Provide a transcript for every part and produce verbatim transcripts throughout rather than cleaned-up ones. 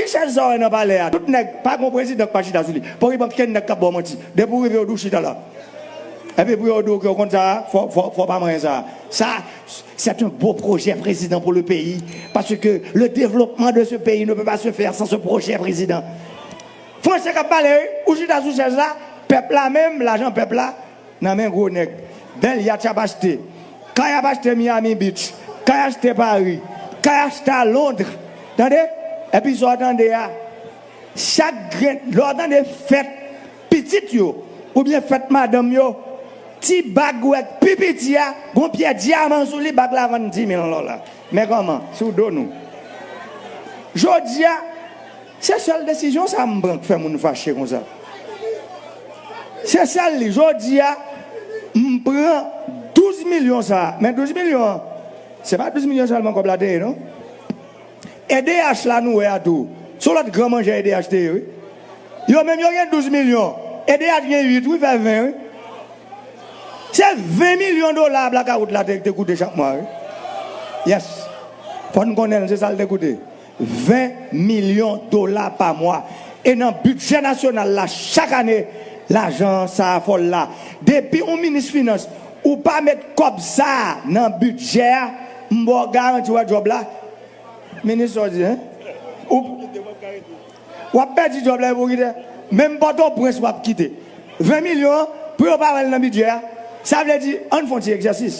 Chèz sa w wè nan palè a, tout nèg, pa gon prezidan k pa chita sou li. Pòkipan, kenn nèg k ap ba w manti. Depi w rive, yo di w chita la. Epi pou yo di w ke w konn sa a, fò, fò, fò w pa manyen sa a. Sa, c'est un beau projet, président, pour le pays. Parce que le développement de ce pays ne peut pas se faire sans ce projet, président. Franse k ap pale, wi. Ou chita sou chèz la, pèp la menm, lajan pèp la, nan men gwo nèg. Bèl yat y ap achte. Kay ap achte Miami Beach. Kay achte Paris. Kay achte a Londres. Tande? Epi sa w tande a, chak grenn, lè w tande fèt pitit yo, oubyen fèt madanm yo, ti bag ou wè k pi piti a, gon pyè dyaman sou li, bag la vann di mil dola. Men kòman? Sou do nou. Jodi a, se sèl desizyon sa a m pran k fè moun fache konsa. Se sèl li. Jodi a, m pran douz milyon sa a. Men douz milyon an, se pa douz milyon sèlman kòb la te ye, non. E D H la nou wè a tou. Se yon lòt gran manjè E D H te ye, wi. Yo menm yo gen douz milyon. E D H gen uit, wi, fè ven, wi. Se ven milyon dola blakawout la te, te koute chak mwa, wi. Yes. Fò n konnen l, se sa l te koute. Ven milyon dola pa mwa. E nan bidjè nasyonal la, chak ane, lajan sa a fò l la. Depi yon minis finans, ou pa met kòb sa a nan bidjè a, m ba w garanti, w wè djòb la. Minis sa w di, en? Ou, w ap pèdi djòb la epi w kite. Menm Pòtoprens w ap kite. Ven milyon an, pou yo pa wè l nan bidjè a, sa vle di, ann fè yon ti egzèsis.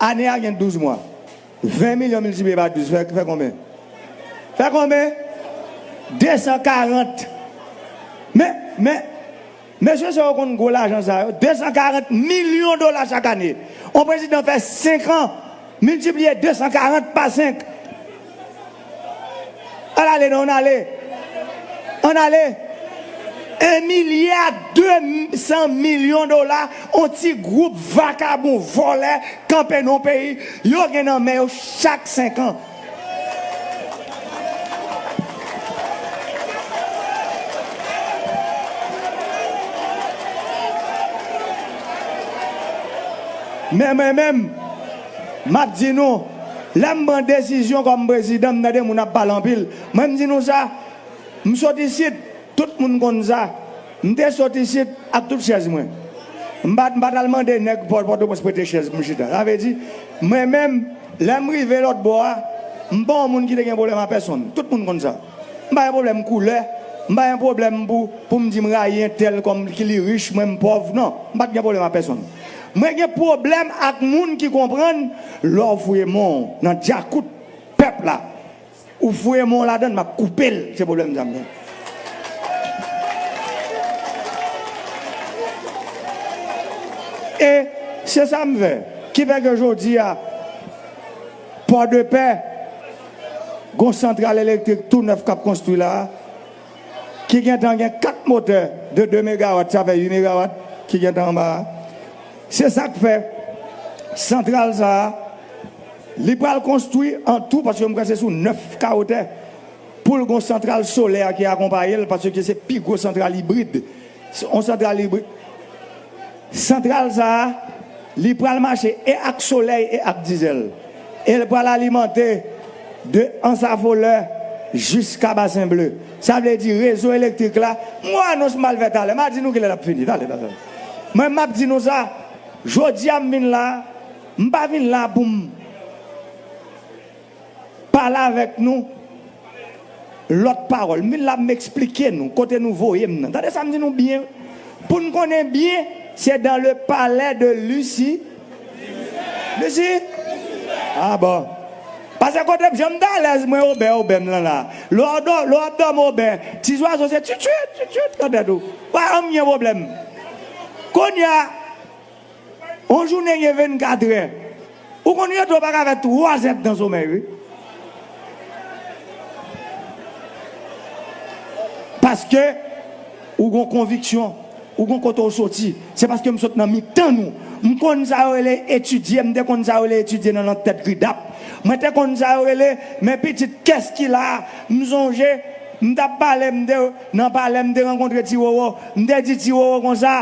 Ane a gen douz mwa. Ven milyon miltipliye pa douz, fè, fè konbyen? Fè konbyen? De san karant. Men, men, mesye sa yo konn gwo lajan sa yo. De san karant milyon dola chak ane. On prezidan fè senk an, miltipliye de san karant pa senk. Ann ale non, ann ale. Ann ale. Un milliard deux cents millions dola, on ti gwoup vakabon, vòlè, kanpe nan yon peyi, yo gen nan men yo chak senk an. Men mwen menm, m ap di nou, lè m pran desizyon kòm prezidan, m tande moun ap pale anpil. Mwen, m di nou sa, m sot isit, tout moun konn sa. M te sot isit ak tout chèz mwen. M pa, m pa t al mande nèg Pò-, Pòtoprens prete chèz pou m chita. Sa vle di, mwen menm, lè m rive lòt bò a, m pa yon moun ki te gen pwoblèm a pèsonn. Tout moun konn sa. M pa gen pwoblèm koulè. M pa gen pwoblèm pou, pou m di m rayi entèl kòm ki li rich, mwen m pòv. Non, m pa t gen pwoblèm ak pèsonn. Mwen gen pwoblèm ak moun ki konprann lè w fouye men w nan djakout pèp la, ou fouye men w ladann, m ap koupe l. Se pwoblèm sa m gen. E se sa m fè. Ki fè ke jodi a, Pòdepè, gon santral elektrik tou nèf k ap konstwi la a, ki gentan gen kat motè de de megawat, sa fè uit megawat ki gentan anba a. Se sa k fè santral sa a, li pral konstwi an tou, paske m kwè se sou nèf ka wotè, pou l gon santral solè ki akonpaye l, paske se pi gwo santral ibrid. Se yon santral ibrid. Santral sa a, li pral mache e ak solèy e ak dizèl. E l pral alimante de Ansafolè jiska Basen Ble. Sa vle di rezo elektrik la, m gon anons m al fè talè. M a di nou kilè l ap fini. Talè, talè. Mwen, m ap di nou sa. Jodi a, m vin la. M pa vin la pou m pale avèk nou lòt pawòl. M vin la pou m eksplike nou kote nou voye m nan. Tande sa m di nou byen. Pou n konnen byen, se dans le palais de Lucie. Lucie? Ah bon. Paske kote m, jan m t alèz, mwen, obè, obè m lan la. Lè w dò-, lè w ap dòmi obè, ti zwazo se tchitchit, tchitchit nan tèt ou. Pa janm gen pwoblèm. Kounye a, yon jounen gen vennkatrè. Ou konn rete w pa ka fè twazèdtan somèy, wi. Paske ou gon konviksyon, ou gon kote w soti. Se paske m sot nan mitan nou. M konn sa yo rele etidye, m te konn sa yo rele etidye nan, nan tèt Kridap. Mwen te konn sa yo rele, men pitit kès ki la a. M sonje, m t ap pale, m te nan palè, m te rankontre Ti Wowo. M te di Ti Wowo konsa,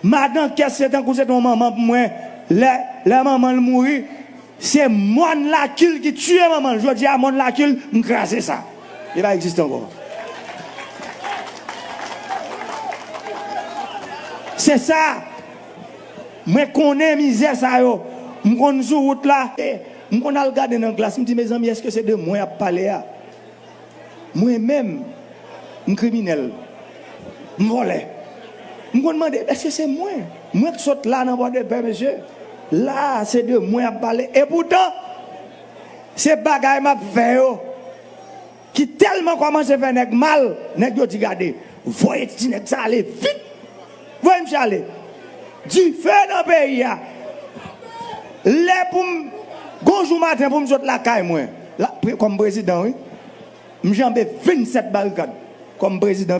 madan kès se tankou se te yon manman pou mwen. Lè, lè manman l mouri, se mòn Lakil ki tiye manman l. Jodi a, mòn Lakil, m kraze sa. Li pa egziste ankò. Se sa. Mwen konnen mizè sa yo. M konn sou wout la. E, m konn al gade nan glas, m di, mezanmi, èske se de mwen y ap pale a? Mwen menm, m kriminèl. M vòlè. M konn mande, èske se mwen? Mwen k sot la nan Pòdepè, mesye. La, se de mwen y ap pale. Epoutan, se bagay m ap fè yo ki tèlman kòmanse fè nèg mal, nèg yo di, gade, voye ti nèg sa ale vit. Voye misye ale. Dife nan peyi a. Lè pou m, gon jou maten pou m sot lakay mwen, la, pre-, kòm prezidan, wi, m janbe vennsèt barikad kòm prezidan.